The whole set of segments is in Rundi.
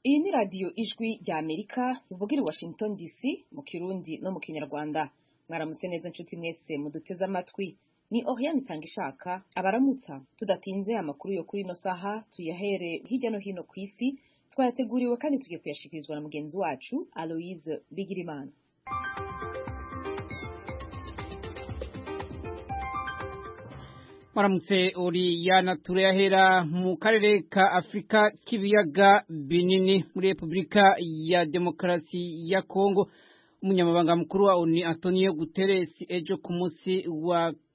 Iyi ni radiyo Ijwi rya Amerika ivugira i Washington DC mu Kirundi no mu Kinyarwanda. Mwaramutse neza nshuti mwese muduteze amatwi. Ni Oriane Itangishaka abaramutsa. Tudatinze, amakuru yo kuri ino saha tuyahere hirya no hino ku isi, twayateguriwe kandi tugiye kuyashikirizwa na mugenzi wacu Aloise Bigirimana. Maramutse Oriyana, turayahera mu karere ka Afurika k'ibiyaga binini, muri Repubulika ya Demokarasi ya Kongo. Umunyamabanga mukuru wa ONU Antonio Guterres ejo ku munsi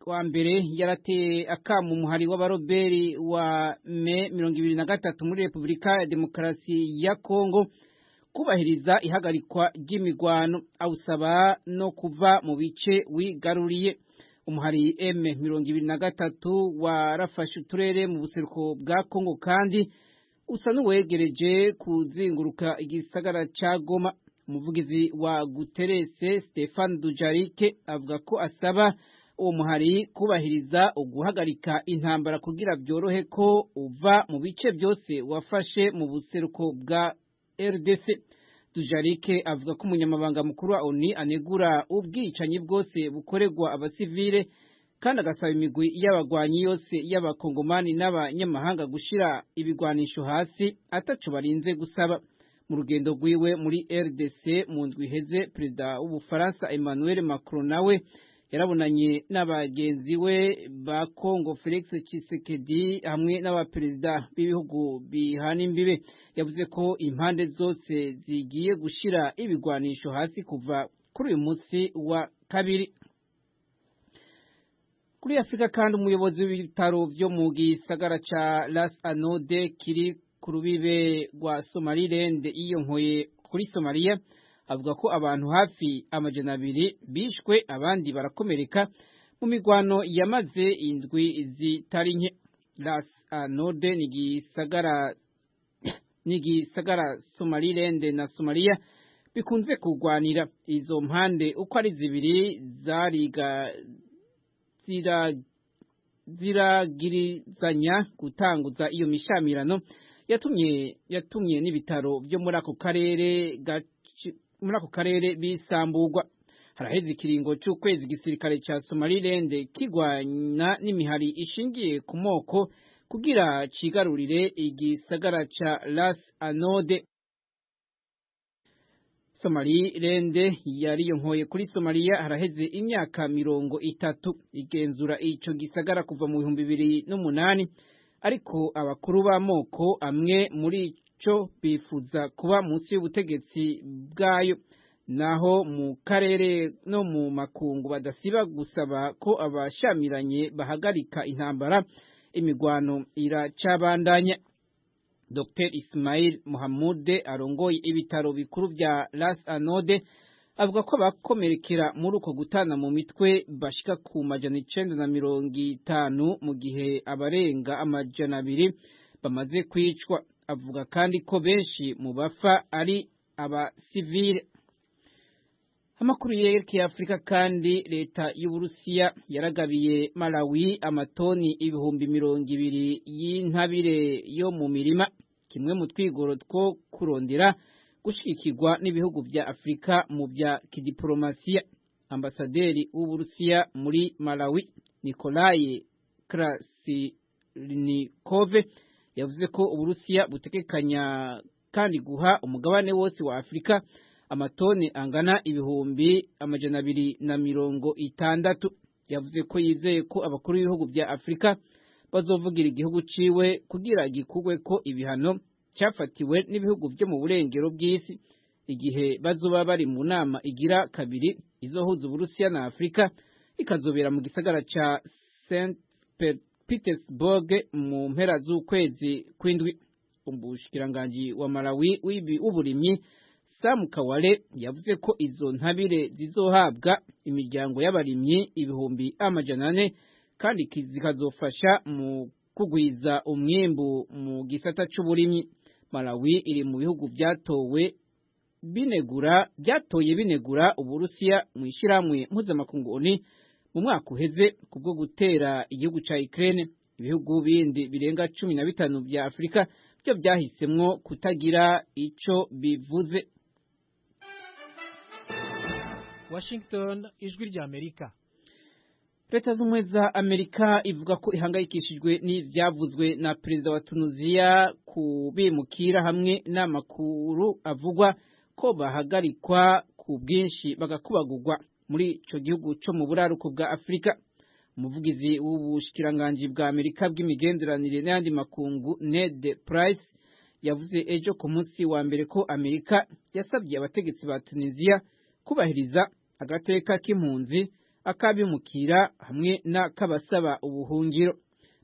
wa mbere yarateye akamu umuhari w'abaroberi wa M23 muri Repubulika ya Demokarasi ya Kongo kubahiriza ihagarikwa ry'imigwano, awusaba no kuva mu bice wigaruriye. Umuhari M23 warafashe uturere mu buseruko bwa Kongo kandi usa n'uwegereje kuzinguruka igisagara ca Goma. Umuvugizi wa Guterres, Stefan Dujarric, avuga ko asaba uwo muhari kubahiriza uguhagarika intambara kugira vyorohe ko uva mu bice byose wafashe mu buseruko bwa RDC. Dujarric avuga ko umunyamabanga mukuru wa ONU anegura ubwicanyi bwose bukorerwa abasivile, kandi agasaba imigwi y'abagwanyi yose y'abakongomani n'abanyamahanga gushira ibigwanisho hasi ataco barinze gusaba. Mu rugendo rwiwe muri RDC mu ndwi iheze, perezida w'Ubufaransa Emmanuel Macron nawe yarabonanye n'abagenzi we ba Congo Felix Tshisekedi hamwe n'abaperezida b'ibihugu bihana imbibe. Yavuze ko impande zose zigiye gushira ibigwanisho hasi kuva kuri uyu munsi wa kabiri. Kuri Afurika kandi, umuyobozi w'ibitaro vyo mu gisagara ca Las Anode kiri ku rubibe rwa Somaliland yiyonkoye kuri Somalia avuga ko abantu hafi 200 bishwe, abandi barakomereka mu migwano yamaze indwi zitari nke. Las Anode ni gisagara Somaliland na Somalia bikunze kurwanira. Izo mpande uko ari zibiri zariga ziragirizanya gutanguza iyo mishamirano yatumye n'ibitaro byo muri ako karere bisamburwa. Haraheze ikiringo c'ukwezi igisirikare ca Somaliland kigwana n'imihari ishingiye ku moko kugira cigarurire igisagara ca Las Anode. Somaliland yariyonkoye kuri Somalia haraheze imyaka 30, igenzura ico gisagara kuva mu 2008, ariko abakuru b'amoko amwe muri ico bifuza kuba munsi y'ubutegetsi bwayo, naho mu karere no mu makungu badasiba gusaba ko abashamiranye bahagarika intambara. Imigwano iracabandanya. Dr Ismail Mohamude arongoye ibitaro bikuru vya Las Anode avuga ko abakomerekera muri uko gutana mu mitwe bashika ku 950, mu gihe abarenga 200 bamaze kwicwa. Avuga kandi ko benshi mu bafa ari abasivile. Amakuru yerekeye Afurika kandi, leta y'Uburusiya yaragabiye Malawi amatoni 20,000 y'intabire yo mu mirima, kimwe mu twigoro two kurondera gushigikirwa n'ibihugu vya Afurika mu vya kidiplomasiya. Ambasaderi w'Uburusiya muri Malawi, Nikolai Krasnikov, yavuze ko Uburusiya butegekanya kandi guha umugabane wose wa Afurika amatoni angana 260,000. Yavuze ko yizeye ko abakuru b'ibihugu vya Afurika bazovugira igihugu ciwe kugira gikurwe ko ibihano cyafatiwe n'ibihugu vyo mu burengero bw'isi, igihe bazoba bari mu nama igira kabiri izohuza Uburusiya na Afurika, ikazobera mu gisagara ca St Petersburg mu mpera z'ukwezi kw'indwi. Umushikiranganji wa Malawi w'uburimyi, Sam Kawale, yavuze ko izo ntabire zizohabwa imiryango y'abarimyi 400,000 kandi zikazofasha mu kugwiza umwimbu mu gisata c'uburimyi. Malawi iri mu bihugu vyatowe. binegura byatoye binegura Uburusiya mu ishyirahamwe mpuzamakungu ONU mu mwaka uheze kubwo gutera igihugu ca Ukraine. Ibihugu bindi birenga 15 vya Afrika byo byahisemwo kutagira ico bivuze. Washington, Ijwi rya Amerika. Leta z'Ubumwe za Amerika ivuga ko ihangayikishijwe n'ivyavuzwe na perezida wa Tunisia ku bimukira hamwe n'amakuru avugwa ko bahagarikwa ku bwinshi bagakubagurwa muri ico gihugu co mu buraruko bwa Afrika. Umuvugizi w'ubushikiranganji bwa Amerika bw'imigenderanire n'ayandi makungu Ned Price yavuze ejo ku munsi wa mbere ko Amerika yasabye abategetsi ba Tunisia kubahiriza agateka k'impunzi, akabimukira hamwe n'akabasaba ubuhungiro.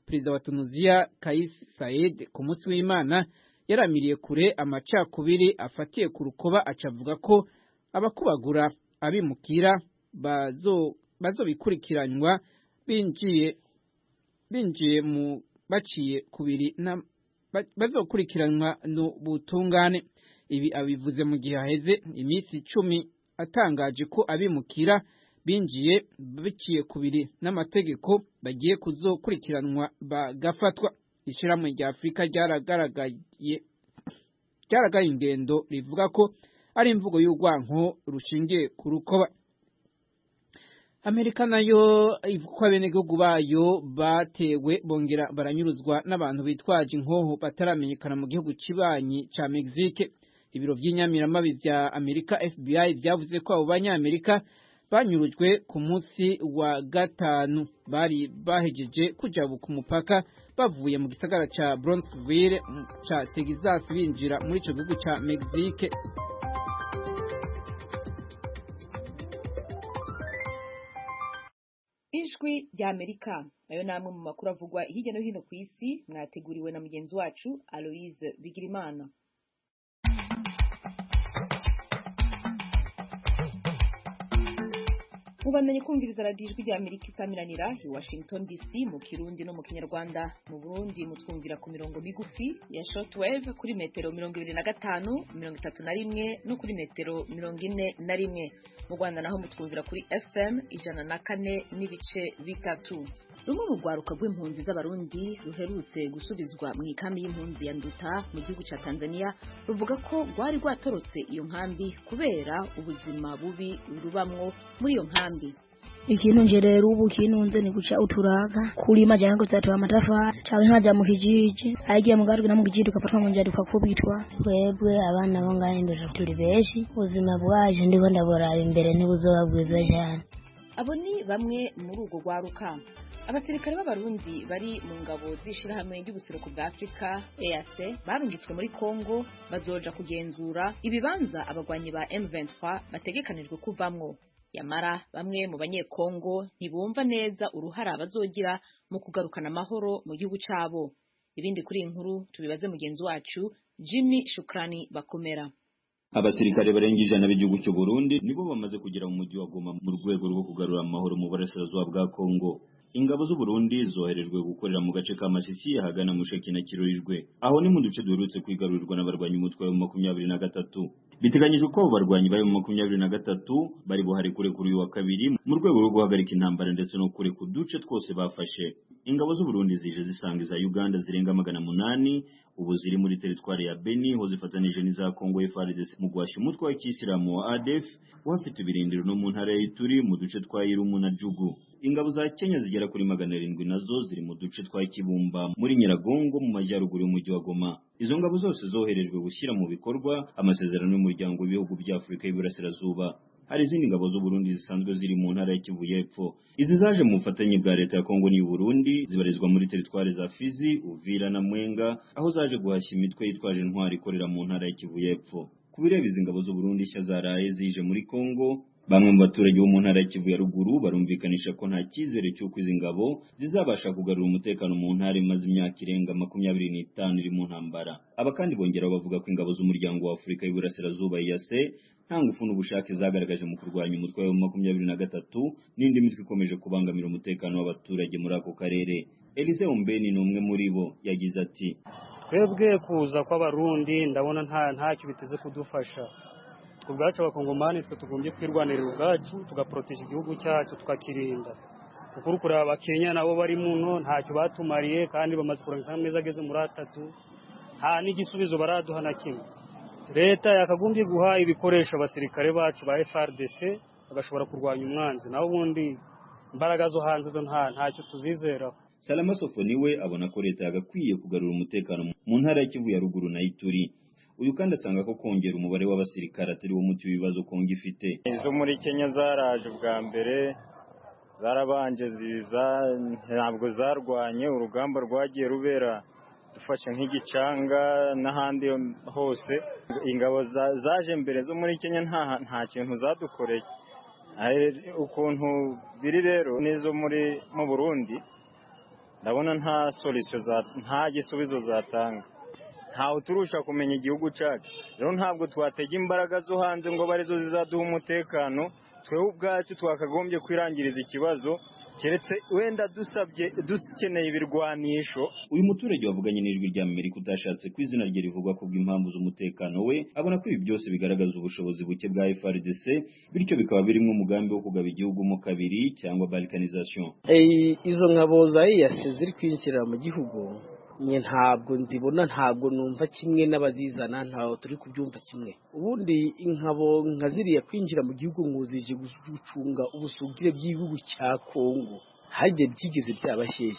Perezida wa Tunisia Kais Saied ku munsi w'Imana yaramiriye kure amacakubiri afatiye ku rukoba, acavuga ko abakubagura abimukira bazobikurikiranwa binjiye mu baciye kubiri na bazokurikiranwa n'ubutungane. Ibi abivuze mu gihe haheze iminsi 10 atangaje ko abimukira binjiye biciye kubiri n'amategeko bagiye kuzokurikiranwa bagafatwa. Ishirahamwe rya Afrika ryaragaragaye ingendo rivuga ko ari imvugo y'urwanko rushingiye ku rukoba. Amerika nayo ivuga ko abenegihugu bayo batewe bongera baranyuruzwa n'abantu bitwaje inkoho bataramenyekana mu gihugu kibanyi ca Mexique. Ibiro vy'inyamiramabi vya Amerika FBI vyavuze ko abo banyamerika banyurujwe ku munsi wa gatanu bari bahejeje kujabuka umupaka bavuye mu gisagara ca Brownsville ca Texas binjira muri ico gihugu ca Mexique. Ijwi rya Amerika nayo namwe mu makuru avugwa hirya no hino ku isi, mwateguriwe na mugenzi wacu Aloise Bigirimana. Mubandanye kumviriza radiyo Ijwi rya Amerika isamiranira i Washington DC mu Kirundi no mu Kinyarwanda. Mu Burundi mutwumvira ku mirongo migufi ya shortwave kuri metero 25, 31 no kuri metero 41. Mu Rwanda naho mutwumvira kuri FM 104.3. Rumwe mu rwaruka rw'impunzi z'Abarundi ruherutse gusubizwa mu ikambi y'impunzi ya Nduta mu gihugu ca Tanzania ruvuga ko rwari rwatorotse iyo nkambi kubera ubuzima bubi rubamwo muri iyo nkambi. Ikintu nje rero ubu kinunze ni guca uturaga kulima cyangwa kuzatora amatafari cyangwa nkaja mu kijiji agiye mu garuka mu kijiji tukafatwa mu njya tukakubitwa. Twebwe abana bo ngahe Nduta turi benshi, ubuzima bwaje ndiko ndaboraba imbere ntibuzoba bwiza cyane. Abo ni bamwe muri urwo rwaruka. Abasirikare b'Abarundi bari mu ngabo z'ishirahamwe ry'ubuseruko bwa Afrika EAC barungitswe muri Congo bazoja kugenzura ibibanza abagwanyi ba M23 bategekanijwe kuvamwo. Yamara bamwe mu banyekongo ntibumva neza uruhara bazogira mu kugarukana amahoro mu gihugu cabo. Ibindi kuri iyi nkuru tubibaze mugenzi wacu Jimmy Shukrani Bakomera. Abasirikare barenga 100 b'igihugu cy'u Burundi nibo bamaze kugera mu mujyi wa Goma mu rwego rwo kugarura amahoro mu burasirazuba bwa Kongo. Ingabo z'u Burundi zoherejwe gukorera mu gace ka Masisi ahagana Mushaki na Kirorirwe, aho ni mu duce duherutse kwigarurirwa n'abarwanyi umutwe wa 23. Biteganyijwe ko abo barwanyi bari mu 23 bari buhari kure kuri uyu wa kabiri mu rwego rwo guhagarika intambara ndetse no kureka uduce twose bafashe. Ingabo z'u Burundi zije zisanga iza Uganda zirenga 800 ubu ziri muri teritwari ya Beni ho zifatanije n'iza Congo FARDC mu guhashya umutwe wa kisilamu wa ADF uhafite ibirindiro no mu ntara ya Ituri mu duce twa Irumu na Jugu. Ingabo za Kenya zigera kuri 700 nazo ziri mu duce twa Kibumba muri Nyiragongo mu majyaruguru y'umujyi wa Goma. Izo ngabo zose zoherejwe gushyira mu bikorwa amasezerano y'umuryango w'ibihugu bya Afurika y'Iburasirazuba. Hari izindi ngabo z'u Burundi zisanzwe ziri mu ntara ya Kivu y'Epfo. Izi zaje mu bufatanye bwa leta ya Kongo n'iyu Burundi zibarizwa muri teritwari za Fizi, Uvira na Mwenga, aho zaje guhashya imitwe yitwaje intwari ikorera mu ntara ya Kivu y'Epfo. Ku bireba izi ngabo z'u Burundi nshya zaraye zije muri Kongo, bamwe mu baturage bo mu ntara ya Kivu ya ruguru barumvikanisha ko nta cyizere cy'uko izi ngabo zizabasha kugarura umutekano mu ntara imaze imyaka irenga 25 iri mu ntambara. Aba kandi bongera bavuga ko ingabo z'umuryango wa Afurika y'Iburasirazuba EAC nta ngufu n'ubushake zagaragaje mu kurwanya umutwe wa 23 n'indi mitwe ikomeje kubangamira umutekano w'abaturage muri ako karere. Elise Ombeni ni umwe muri bo, yagize ati: twebwe kuza kw'Abarundi ndabona ntacyo biteze kudufasha, Twe ubwacu abakongomani twe tugombye kwirwanirira ubwacu, tugaproteja igihugu cyacu, tukakirinda, kuko uri kureba abakenya nabo bari muno ntacyo batumariye, kandi bamaze kurangiza amezi ageze muri 3, nta n'igisubizo baraduha na kimwe. Leta yakagombye guha ibikoresho abasirikare bacu ba FARDC bagashobora kurwanya umwanzi, naho ubundi imbaraga zo hanze zo ntacyo tuzizeraho. Salama Sofoni we abona ko leta yagakwiye kugarura umutekano mu ntara ya Kivu ya ruguru na Ituri. Uyu kandi asanga ko kongera umubare w'abasirikare atari wo muti w'ibibazo Kongo ifite. Izo muri Kenya zaraje ubwa mbere, zarabanje ziza, ntabwo zarwanye, urugamba rwagiye rubera dufashe nk'igicanga n'ahandi hose. Ingabo zaje mbere zo muri Kenya nta kintu zadukoreye. Ukuntu biri rero n'izo mu Burundi ndabona nta solution, nta gisubizo zatanga, ntawe turusha kumenya igihugu cyacu. Rero ntabwo twatega imbaraga zo hanze ngo barizo zizaduha umutekano, twewe ubwacu twakagombye kwirangiriza ikibazo, keretse wenda dusabye dukeneye ibirwanisho. Uyu muturage wavuganye n'Ijwi rya Amerika utashatse ko izina rye rivugwa kubw'impamvu z'umutekano we, abona ko ibi byose bigaragaza ubushobozi buke bwa FARDC, bityo bikaba birimo umugambi wo kugaba igihugu mo kabiri cyangwa balkanization. Izo ngabo za EAC ziri kwinjira mu gihugu nye ntabwo nzibona, ntabwo numva kimwe n'abazizana, ntabwo turi kubyumva kimwe. Ubundi inkabo nka ziriya kwinjira mu gihugu ngo zije gucunga ubusugire bw'igihugu cya Kongo, hagiye byigeze byaba hehe?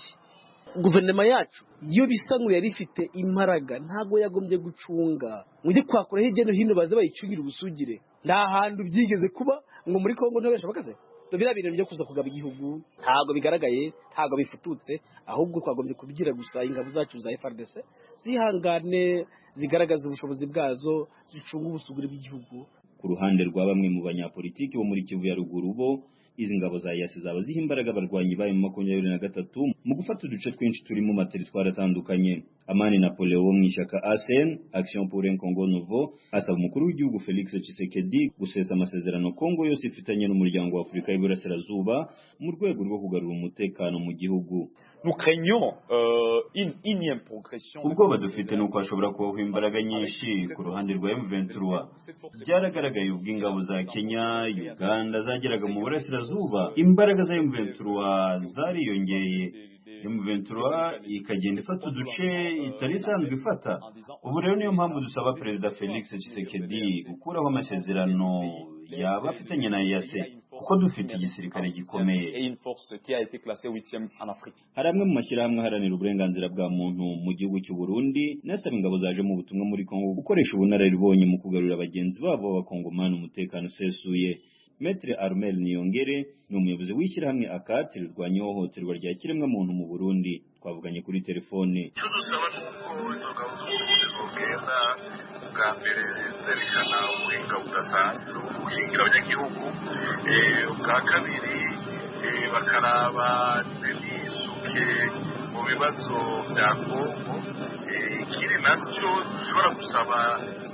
Guverinoma yacu iyo bisa ngo yari ifite imbaraga ntabwo yagombye gucunga mujye kwakura hirya no hino baze bayicungira ubusugire. Nta hantu byigeze kuba ngo muri Kongo ntibashoboka se. Biriya bintu byo kuza kugaba igihugu ntabwo bigaragaye, ntabwo bifututse, ahubwo twagombye kubwira gusa ingabo zacu za FARDC zihangane, zigaragaza ubushobozi bwazo, zicunga ubusugire bw'igihugu. Ku ruhande rwa bamwe mu banyapolitiki bo muri Kivu ya ruguru bo, izi ngabo za EAC zaba ziha imbaraga abarwanyi bayo mu 23 mu gufata uduce twinshi turi mu materitwari atandukanye. Amani Napoleon wo mu ishyaka ASN, Action pour un Congo Nouveau, asaba umukuru w'igihugu Felix Tshisekedi gusesa amasezerano Kongo yose ifitanye n'umuryango wa Afurika y'Iburasirazuba mu rwego rwo kugarura umutekano mu gihugu. Ubwoba dufite ni uko hashobora kubaho imbaraga nyinshi ku ruhande rwa M23. Byaragaragaye ubwo ingabo za Kenya, Uganda zageraga mu burasirazuba, imbaraga za M23 zariyongeye. M23 ikagenda ifata uduce itari isanzwe ifata. Ubu rero niyo mpamvu dusaba Perezida Felix Tshisekedi gukuraho amasezerano yaba afitanye na EAC, kuko dufite igisirikare gikomeye. Hari amwe mu mashyirahamwe aharanira uburenganzira bwa muntu mu gihugu cy'u Burundi nasaba ingabo zaje mu butumwa muri Kongo gukoresha ubunararibonye mu kugarurira bagenzi babo b'abakongomani umutekano usesuye. Maître Armel Niyongere ni umuyobozi w'ishyirahamwe ACAT rirwanya ihohoterwa rya kiremwamuntu mu Burundi. Twavuganye kuri telefone. Icyo dusaba ni uko izo ngabo z'Uburundi zogenda bwa mbere zerekana ubuhinga budasanzwe gukingira abanyagihugu, ubwa kabiri bakaraba ntibisuke mu bibazo bya Kongo. Ikindi nacyo dushobora gusaba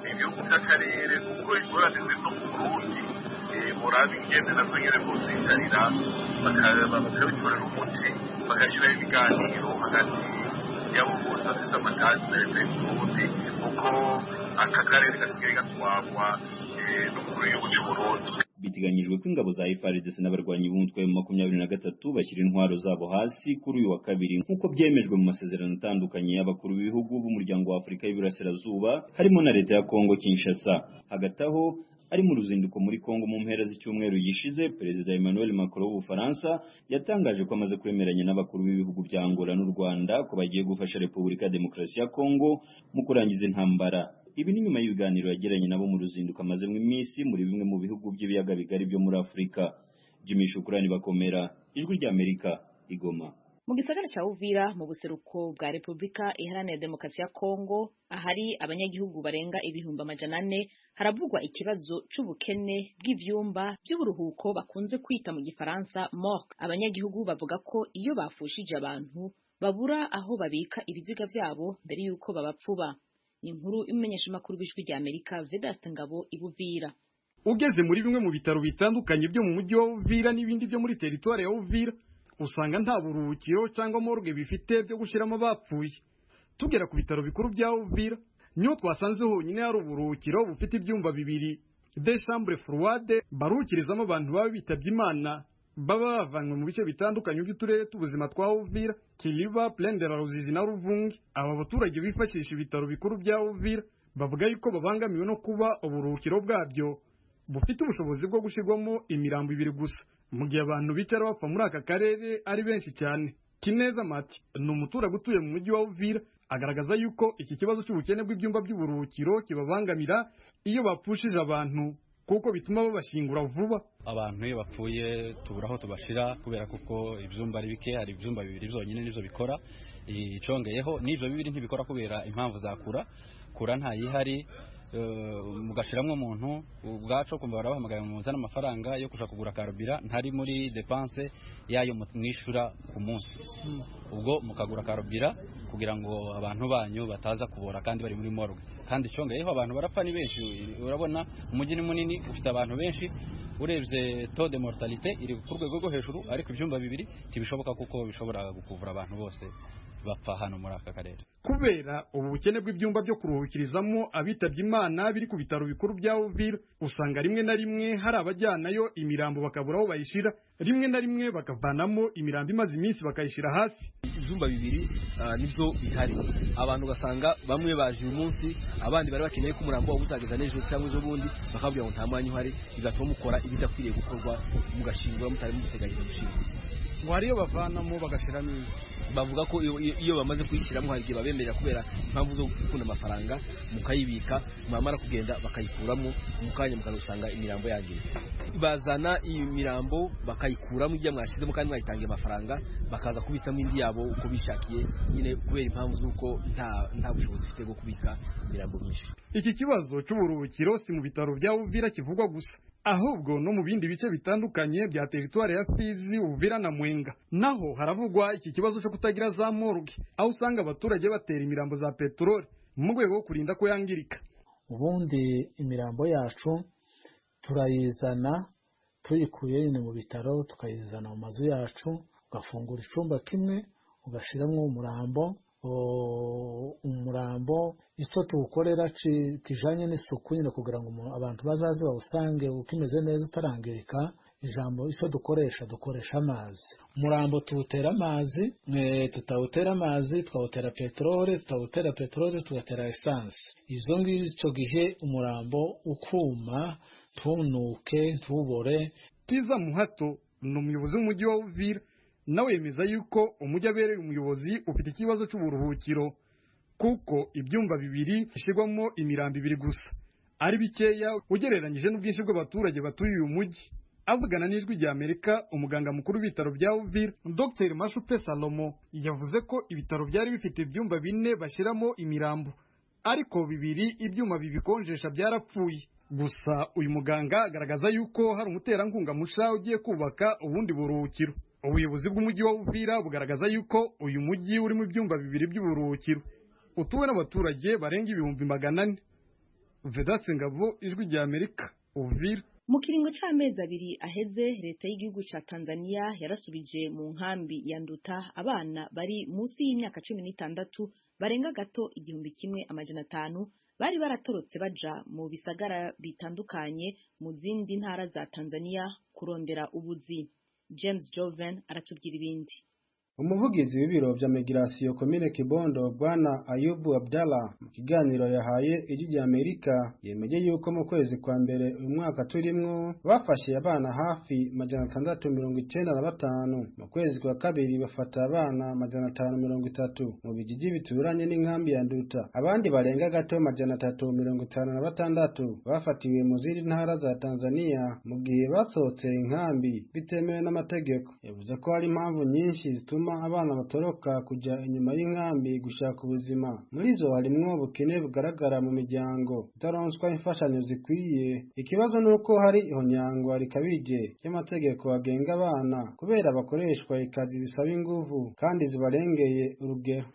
ibihugu by'akarere, kuko ingorane ziri no mu Burundi, murabe ingende nazo nyene bozicarira bakabikorera umuti, bagashyiraho ibiganiro hagati y'abo bose bafise amatati na leta y'Uburundi, kuko aka karere gasigaye gatwarwa n'umukuru w'igihugu c'Uburundi. Biteganyijwe ko ingabo za FARDC n'abarwanyi b'umutwe wa 23 bashyira intwaro zabo hasi kuri uyu wa kabiri, nk'uko byemejwe mu masezerano atandukanye y'abakuru b'ibihugu b'umuryango wa Afurika y'Iburasirazuba harimo na leta ya Kongo Kinshasa. Hagati aho ari mu ruzinduko muri Kongo mu mpera z'icyumweru gishize, Perezida Emmanuel Macron w'Ubufaransa yatangaje ko amaze kwemeranya n'abakuru b'ibihugu bya Angola n'u Rwanda ko bagiye gufasha Repubulika ya Demokarasi ya Kongo mu kurangiza intambara. Ibi ni nyuma y'ibiganiro yagiranye nabo mu ruzinduko amazemo iminsi muri bimwe mu bihugu by'ibiyaga bigari byo muri Afurika. Jimmy Shukrani Bakomera, Ijwi ry'Amerika, Igoma. Mu gisagara ca Uvira mu buseruko bwa Repubulika Iharanira Demokarasi ya Kongo, ahari abanyagihugu barenga 400,000, haravugwa ikibazo c'ubukene bw'ivyumba by'uburuhuko bakunze kwita mu gifaransa morgue. Abanyagihugu bavuga ko iyo bafushije abantu babura aho babika ibiziga vyabo mbere yuko babapfuba. Ni inkuru y'umumenyeshamakuru w'Ijwi rya Amerika Vedaste Ngabo ibuvira. Ugeze muri bimwe mu bitaro bitandukanye byo mu mujyi wa Uvira n'ibindi byo muri teritwari ya Uvira, usanga nta buruhukiro cyangwa morgue bifite byo gushyiramo abapfuye. Tugera ku bitaro bikuru bya Uvira niho twasanze honyine hari uburuhukiro bufite ibyumba bibiri de chambre froide barukirizamo abantu baba bitabye Imana baba bavanywe mu bice bitandukanye by'uturere t'ubuzima twa Uvira, Kiliba, Plaine de la Ruzizi na Ruvungi. Aba baturage bifashisha ibitaro bikuru bya Uvira bavuga yuko babangamiwe no kuba uburuhukiro bwabyo bufite ubushobozi bwo gushyirwamo imirambo ibiri gusa, mu gihe abantu bicara bapfa muri aka karere ari benshi cyane. Kineza Mati ni umuturage utuye mu mujyi wa Uvira, agaragaza yuko iki kibazo cy'ubukene bw'ibyumba by'uburuhukiro kibabangamira iyo bapfushije abantu, kuko bituma babashyingura vuba. Abantu iyo bapfuye tubura aho tubashira kubera kuko ibyumba ari bike, hari ibyumba bibiri byonyine nivyo bikora. Icongeyeho n'ivyo bibiri ntibikora kubera impamvu za kura ntayihari. Mugashiramwo umuntu ubwaco kumva barabahamagaye muzana amafaranga yo kuja kugura karubira ntari muri dépense yayo mwishura ku munsi, ubwo mukagura karubira kugira ngo abantu banyu bataza kubora kandi bari muri morgue. Kandi icongeyeho abantu barapfa ni benshi, urabona umujyi ni munini ufite abantu benshi, urebye taux de mortalité iri ku rwego rwo hejuru, ariko ibyumba bibiri ntibishoboka kuko bishobora gukuvura abantu bose bapfa hano muri aka karere. Kubera ubu bukene bw'ibyumba byo kuruhukirizamo abitabye Imana biri ku bitaro bikuru bya Uvira, usanga rimwe na rimwe hari abajyanayo imirambo bakabura aho bayishira, rimwe na rimwe bakavanamo imirambo imaze iminsi bakayishira hasi. Ibyumba bibiri nibyo bihari, abantu ugasanga bamwe baje uyu munsi, abandi bari bakeneye ko umurambo wabo uzageza n'ejo cyangwa ejo bundi, bakabwira ngo nta mwanya uhari, bigatuma mukora ibidakwiriye gukorwa, mugashingura mutari muteganyije gushingura. Ngo hariyo bavanamo bagashiramo indi, bavuga ko iyo bamaze kuyishyiramo hari igihe babemerera kubera impamvu zo gukunda amafaranga, mukayibika, mwamara kugenda bakayikuramo mu kanya mukazasanga imirambo yangiritse. Bazana iyi mirambo bakayikuramo ibyo mwashyizemo kandi mwayitangiye amafaranga, bakaza kubitsamo indi yabo uko bishakiye nyine, kubera impamvu z'uko nta bushobozi bafite bwo kubika imirambo myinshi. Iki kibazo cy'uburuhukiro si mu bitaro bya Uvira kivugwa gusa, ahubwo no mu bindi bice bitandukanye bya teritwari ya Fizi, Uvira na Mwenga naho haravugwa iki kibazo cyo kutagira za morgue, aho usanga abaturage batera imirambo za peteroli mu rwego rwo kurinda ko yangirika. Ubundi imirambo yacu turayizana tuyikuye nyine mu bitaro, tukayizana mu mazu yacu, ugafungura icumba kimwe ugashyiramo umurambo. Umurambo icyo tuwukorera kijanye n'isuku nyine, kugira ngo abantu bazaze bawusange ukimeze neza utarangirika. Ijambo icyo dukoresha amazi. Umurambo tuwutera amazi, tutawutera amazi twawutera peteroli, tutawutera peteroli tugatera esanse. Izo ng'izo icyo gihe umurambo ukuma, ntunuke, ntubore. Kiza Muhato ni umuyobozi w'umujyi wa Uvira, nawe yemeza yuko umujyi abereye umuyobozi ufite ikibazo cy'uburuhukiro, kuko ibyumba bibiri bishyirwamo imirambo ibiri gusa ari bikeya ugereranyije n'ubwinshi bw'abaturage batuye uyu mujyi. Avugana n'Ijwi rya Amerika, umuganga mukuru w'ibitaro bya Uvira, Dr Mashupe Salomo, yavuze ko ibitaro byari bifite ibyumba bine bashyiramo imirambo, ariko bibiri ibyuma bibikonjesha byarapfuye. Gusa uyu muganga agaragaza yuko hari umuterankunga musha ugiye kubaka ubundi buruhukiro. Ubuyobozi bw'umujyi wa Uvira bugaragaza yuko uyu mujyi urimo ibyumba bibiri by'uburuhukiro utuwe n'abaturage barenga 400,000. Vedatse Ngabo, Ijwi rya Amerika, Uvira. Mu kiringo c'amezi abiri aheze, leta y'igihugu ca Tanzania yarasubije mu nkambi ya Nduta abana bari munsi y'imyaka 16 barenga gato 1500 bari baratorotse baja mu bisagara bitandukanye mu zindi ntara za Tanzania kurondera ubuzi. James Joven aratubwira ibindi. Umuvugizi w'ibiro vya migration komine Kibondo Bwana Ayubu Abdallah mu kiganiro yahaye Ijwi rya Amerika yemeje yuko mu kwezi kwa mbere uyu mwaka turimwo bafashe abana hafi 695, mu kwezi kwa kabiri bafata abana 530 mu bijiji bituranye n'inkambi ya Nduta, abandi barenga gato 356 bafatiwe mu zindi ntara za Tanzania mu gihe basohotse inkambi bitemewe n'amategeko. Yavuze ko hari impamvu nyinshi zituma abana batoroka kujya inyuma y'inkambi gushaka ubuzima. Muri zo harimwo ubukene bugaragara mu miryango itaronswa imfashanyo zikwiye. Ikibazo ni uko hari ihonyangwa rikabije ry'amategeko agenga abana kubera bakoreshwa ikazi zisaba inguvu kandi zibarengeye urugero.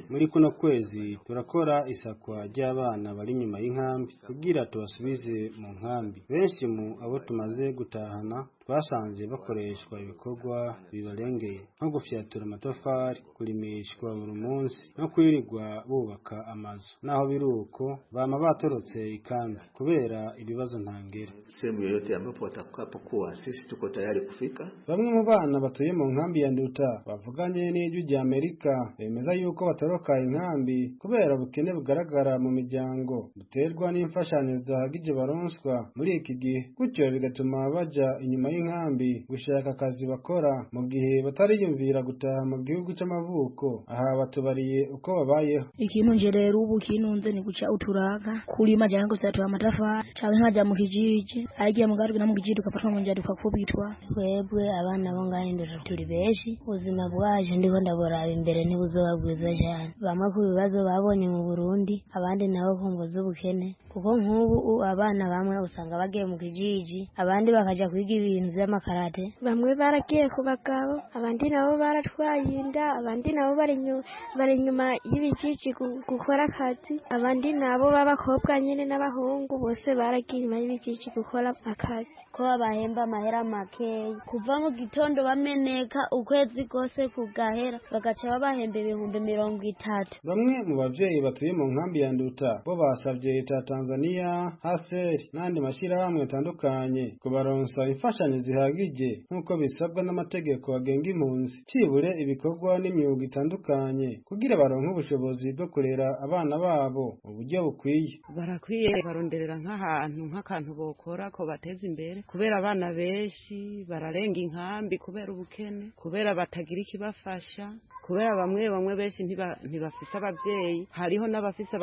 Muri kuno kwezi turakora isakwa ry'abana bari inyuma y'inkambi kugira tubasubize mu nkambi. Benshi mu abo tumaze gutahana Twasanze bakoreshwa ibikorwa bibarengeye nko gufyatura amatafari, kurimishwa buri munsi no kwirirwa bubaka amazu. Naho biri uko bama batorotse ikambi kubera ibibazo ntangere. Sehemu yoyote ambapo watakapokuwa sisi tuko tayari kufika. Bamwe mu bana batuye mu nkambi ya Nduta bavuganye n'Ijwi rya Amerika bemeza yuko batoroka inkambi kubera ubukene bugaragara mu miryango buterwa n'imfashanyo zidahagije baronswa muri iki gihe, gutyo bigatuma baja inyuma y'inkambi gushaka akazi bakora mu gihe batariyumvira gutaha mu gihugu c'amavuko. Aha batubariye uko babayeho. Ikintu nje rero ubu kinunze ni guca uturaka, kurima canke gusatura amatafari canke nkaja mu kijiji, agiye mu garuka mu kijiji tukafatwa mu njya tukakubitwa. Twebwe abana bo ngahe Nduta turi benshi, ubuzima bwacu ndiko ndaburaba imbere ntibuzoba bwiza cyane. Bamwe ku bibazo babonye mu Burundi, abandi nabo ku ngo z'ubukene, kuko nk'ubu abana bamwe usanga bagiye mu kijiji, abandi bakaja kwiga ibintu vy'amakarate. Bamwe baragiye ku bagabo, abandi nabo baratwaye inda, abandi nabo bari inyuma y'ibijiji gukora akazi, abandi nabo b'abakobwa nyine n'abahungu bose baragiye inyuma y'ibijiji gukora akazi. Ko babahemba amahera makeya, kuva mu gitondo bameneka ukwezi kose kugahera, bagaca babahemba 30,000. Bamwe mu bavyeyi batuye mu nkambi ya Nduta bo basavye leta ya Tanzania, HCR n'andi mashirahamwe atandukanye kubaronsa imfashanyo zihagije nk'uko bisabwa n'amategeko agenga impunzi, cibure ibikorwa n'imyuga itandukanye kugira baronke ubushobozi bwo kurera abana babo mu buryo bukwiye. Barakwiye baronderera nk'ahantu nk'akantu bokora ko bateza imbere, kubera abana benshi bararenga inkambi kubera ubukene, kubera batagira ikibafasha, kubera bamwe benshi ntibafise abavyeyi. Hariho n'abafise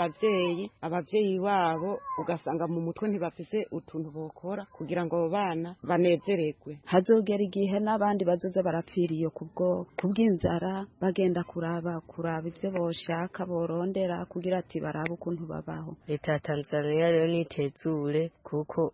abavyeyi babo ugasanga mu mutwe ntibafise utuntu bokora kugira ngo abo bana banezererwe. Hazogera igihe n'abandi bazoza barapfira iyo kubw'inzara, bagenda kuraba ivyo boshaka borondera kugira ati barabe ukuntu babaho. Leta ya Tanzania rero nitezure kuko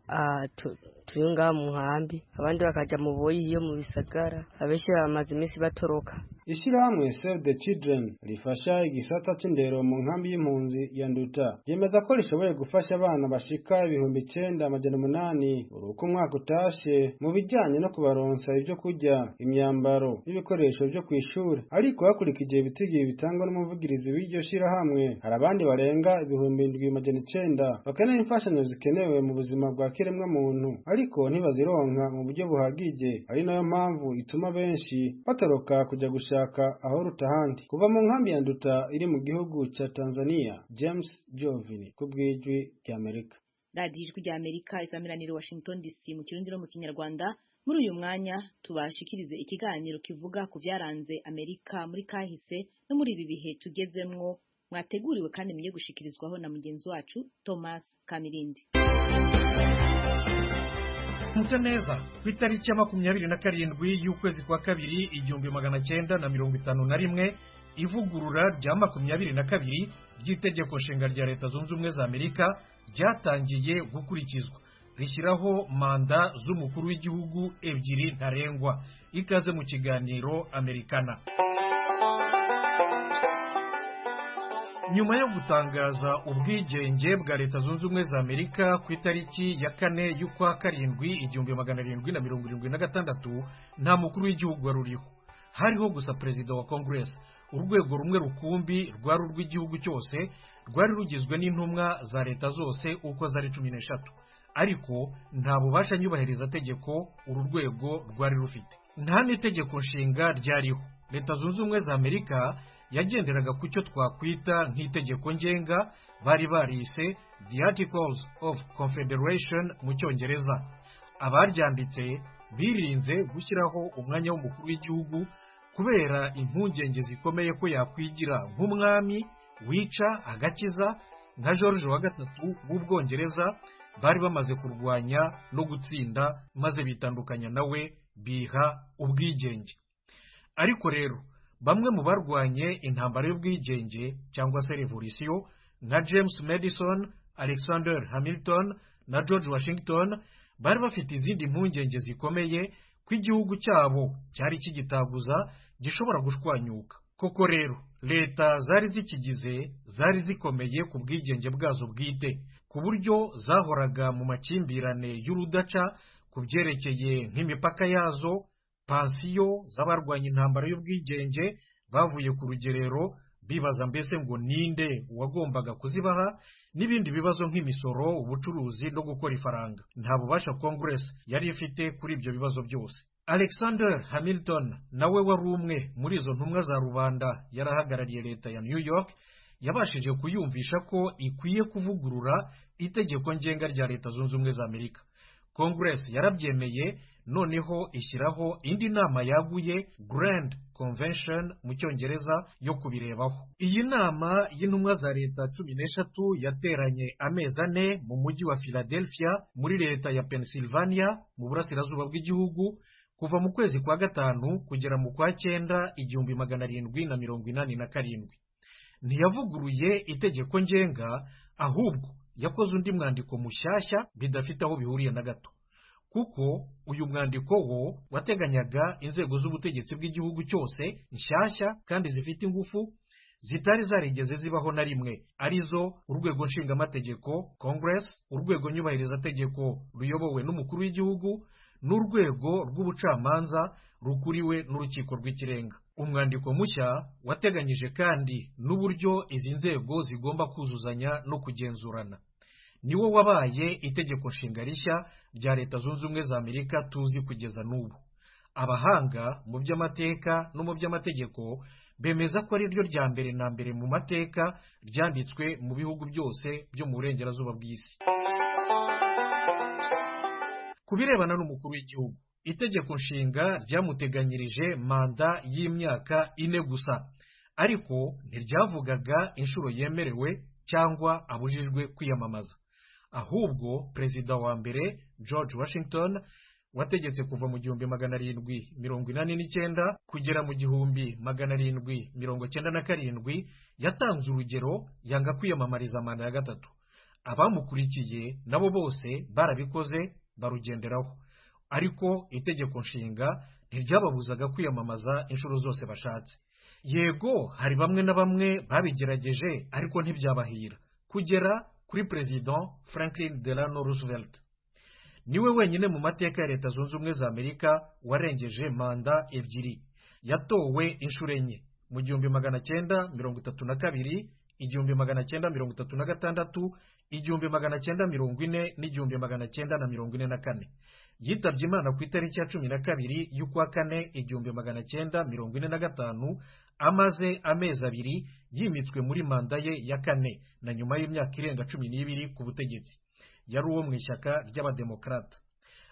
turi ngaha mu nkambi, abandi bakaja mu boyi iyo mu bisagara, abenshi bamaze iminsi batoroka. Ishirahamwe Save the Children rifasha igisata c'indero mu nkambi y'impunzi ya Nduta ryemeza ko rishoboye gufasha abana bashika 9,800 uruko umwaka utashe mu bijanye no kubaronsa ibyo kurya, imyambaro n'ibikoresho byo kwishura. Ariko hakurikije ibitigiri bitangwa n'umuvugirizi w'iryo shirahamwe, hari abandi barenga 7,900 bakeneye imfashanyo zikenewe mu buzima bwa kiremwa muntu, ariko ntibazironka mu buryo buhagije, ari nayo mpamvu ituma benshi batoroka kuja gushaka aho rutahandi. Kuva mu nkambi ya Nduta iri mu gihugu ca Tanzania, James Jovini ku bw'Ijwi rya Amerika. Radiyo Ijwi rya Amerika isamiraniro Washington DC mu Kirundi no mu Kinyarwanda. Muri uyu mwanya tubashikirize ikiganiro kivuga ku byaranze Amerika muri kahise no muri ibi bihe tugezemwo, mwateguriwe kandi mugiye gushikirizwaho na mugenzi wacu Thomas Kamirindi. Mutse neza ku itariki ya 27 y'ukwezi kwa kabiri 1951, ivugurura rya 22 ry'itegeko nshinga rya Leta Zunze Ubumwe za Amerika ryatangiye gukurikizwa, rishyiraho manda z'umukuru w'igihugu 2 ntarengwa. Ikaze mu kiganiro Amerikana. Nyuma yo gutangaza ubwigenge bwa Leta Zunze Ubumwe za Amerika ku itariki ya 4 y'ukwa karindwi 1776, nta mukuru w'igihugu wari uriho. Hariho gusa perezida wa Congress, urwego rumwe rukumbi rwari urw'igihugu cyose, rwari rugizwe n'intumwa za leta zose uko zari 13. Ariko nta bubasha nyubahiriza tegeko uru rwego rwari rufite. Nta n'itegeko nshinga ryariho. Leta Zunze Ubumwe za Amerika yagenderaga ku cyo twakwita nk'itegeko ngenga bari barise The Articles of Confederation mu Cyongereza. Abaryanditse birinze gushyiraho umwanya w'umukuru w'igihugu kubera impungenge zikomeye ko yakwigira nk'umwami wica agakiza nka George wa gatatu w'Ubwongereza bari bamaze kurwanya no gutsinda, maze bitandukanya nawe biha ubwigenge. Ariko rero bamwe mu barwanye intambara y'ubwigenge cyangwa se revolution nka James Madison, Alexander Hamilton na George Washington bari bafite izindi mpungenge zikomeye ko igihugu cyabo cyari kigitaguza gishobora gushwanyuka. Koko rero leta zari zikigize zari zikomeye ku bwigenge bwazo bwite, ku buryo zahoraga mu makimbirane y'urudaca ku byerekeye nk'imipaka yazo, pansiyo z'abarwanya intambara y'ubwigenge bavuye ku rugerero bibaza mbese ngo ninde wagombaga kuzibaha, n'ibindi bibazo nk'imisoro, ubucuruzi no gukora ifaranga. Nta bubasha Congress yari ifite kuri ibyo bibazo byose. Alexander Hamilton nawe wari umwe muri izo ntumwa za rubanda, yarahagarariye leta ya New York, yabashije kuyumvisha ko ikwiye kuvugurura itegeko ngenga rya Leta Zunze Ubumwe za Amerika. Congress yarabyemeye, noneho ishyiraho indi nama yaguye, Grand Convention mu Cyongereza, yo kubirebaho. Iyi nama y'intumwa za leta 13 yateranye amezi 4 mu mujyi wa Philadelphia muri leta ya Pennsylvania mu burasirazuba bw'igihugu, kuva mu kwezi kwa 5 kugera mu kwa 9 1787. Ntiyavuguruye itegeko ngenga, ahubwo yakoze undi mwandiko mushyashya bidafite aho bihuriye na gato, kuko uyu mwandiko wo wateganyaga inzego z'ubutegetsi bw'igihugu cyose nshyashya kandi zifite ingufu zitari zarigeze zibaho na rimwe, arizo urwego nshingamategeko Congress, urwego nyubahirizategeko ruyobowe n'umukuru w'igihugu, n'urwego rw'ubucamanza rukuriwe n'urukiko rw'ikirenga. Umwandiko mushya wateganyije kandi n'uburyo izi nzego zigomba kuzuzanya no kugenzurana. Niwo wabaye itegeko nshinga rishya rya Leta Zunze Ubumwe za Amerika tuzi kugeza n'ubu. Abahanga mu by'amateka no mu by'amategeko bemeza ko ari ryo rya mbere na mbere mu mateka ryanditswe mu bihugu byose byo mu burengerazuba bw'isi. Ku birebana n'umukuru w'igihugu, itegeko nshinga ryamuteganyirije manda y'imyaka 4 gusa, ariko ntiryavugaga inshuro yemerewe cyangwa abujijwe kwiyamamaza. Ahubwo perezida wa mbere George Washington wategetse kuva mu 1789 kugera mu 1797 yatanze urugero yanga kwiyamamariza manda ya 3. Abamukurikiye nabo bose barabikoze barugenderaho, ariko itegeko nshinga ntiryababuzaga kwiyamamaza inshuro zose bashatse. Yego hari bamwe na bamwe babigerageje ariko ntibyabahira, kugera kuri President Franklin Delano Roosevelt. Niwe wenyine mu mateka ya Leta Zunze Ubumwe za Amerika warengeje manda 2. Yatowe inshuro 4 mu 1932, 1936, 1940 n'1944. Yitabye Imana ku itariki ya 12 y'ukwa 4 1945, amaze amezi 2 yimitswe muri manda ye ya 4 na nyuma y'imyaka irenga 12 ku butegetsi. Yari uwo mu ishyaka ry'Abademokrata.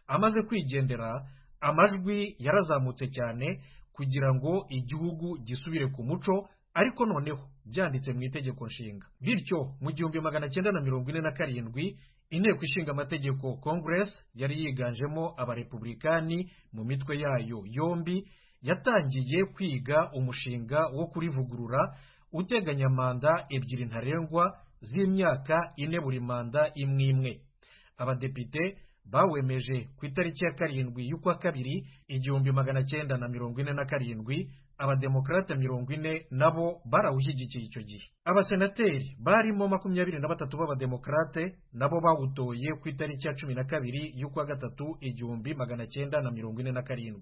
Amaze kwigendera, amajwi yarazamutse cyane kugira ngo igihugu gisubire ku muco, ariko noneho byanditse mu itegeko nshinga. Bityo mu 1947 inteko ishinga amategeko Congress yari yiganjemo abarepublikani mu mitwe yayo yombi yatangiye kwiga umushinga wo kurivugurura uteganya manda 2 ntarengwa z'imyaka 4 buri manda imwe imwe. Abadepite bawemeje ku itariki ya 7 y'ukwa 2 1947, abademokrate 40 nabo barawushyigikiye icyo gihe. Abasenateri barimo 23 b'abademokrate nabo bawutoye ku itariki ya 12 y'ukwa 3 1947.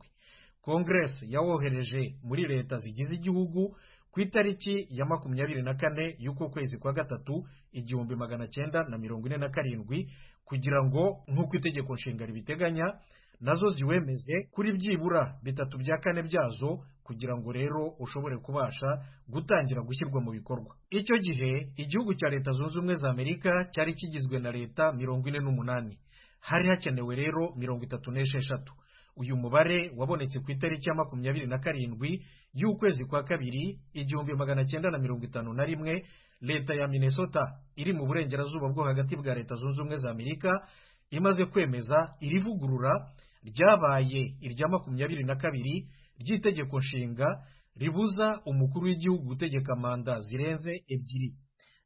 Congress yawohereje muri leta zigize igihugu ku itariki ya 24 y'uko kwezi kwa 3 1947 kugira ngo nk'uko itegeko nshinga ribiteganya nazo ziwemeze kuri byibura 3 bya 4 byazo, kugira ngo rero ushobore kubasha gutangira gushyirwa mu bikorwa. Icyo gihe igihugu cya Leta Zunze Ubumwe za Amerika cyari kigizwe na leta 48, hari hakenewe rero 36. Uyu mubare wabonetse ku itariki ya 27 y'ukwezi kwa 2 1951. Leta ya Minnesota iri mu burengerazuba bwo hagati bwa Leta Zunze Ubumwe za Amerika imaze kwemeza irivugurura ryabaye irya 22 ry'itegeko nshinga ribuza umukuru w'igihugu gutegeka manda zirenze 2.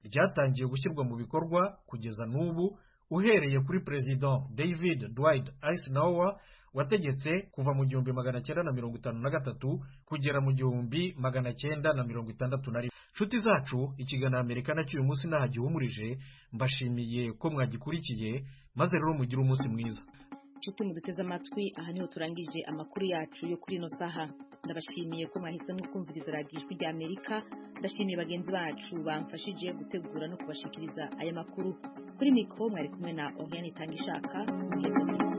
Ryatangiye gushyirwa mu bikorwa kugeza n'ubu, uhereye kuri President David Dwight Eisenhower wategetse kuva mu 1953 kugera mu 1961. Nshuti zacu, ikiganiro Amerika nacyo uyu munsi nahagihumurije, mbashimiye ko mwagikurikiye, maze rero mugire umunsi mwiza. Nshuti muduteze amatwi, aha niho turangije amakuru yacu yo kuri ino saha. Ndabashimiye ko mwahisemo kumviriza radiyo Ijwi rya Amerika. Ndashimiye bagenzi bacu bamfashije gutegura no kubashikiriza aya makuru. Kuri mikoro mwari kumwe na Oriane Itangishaka. Muheze.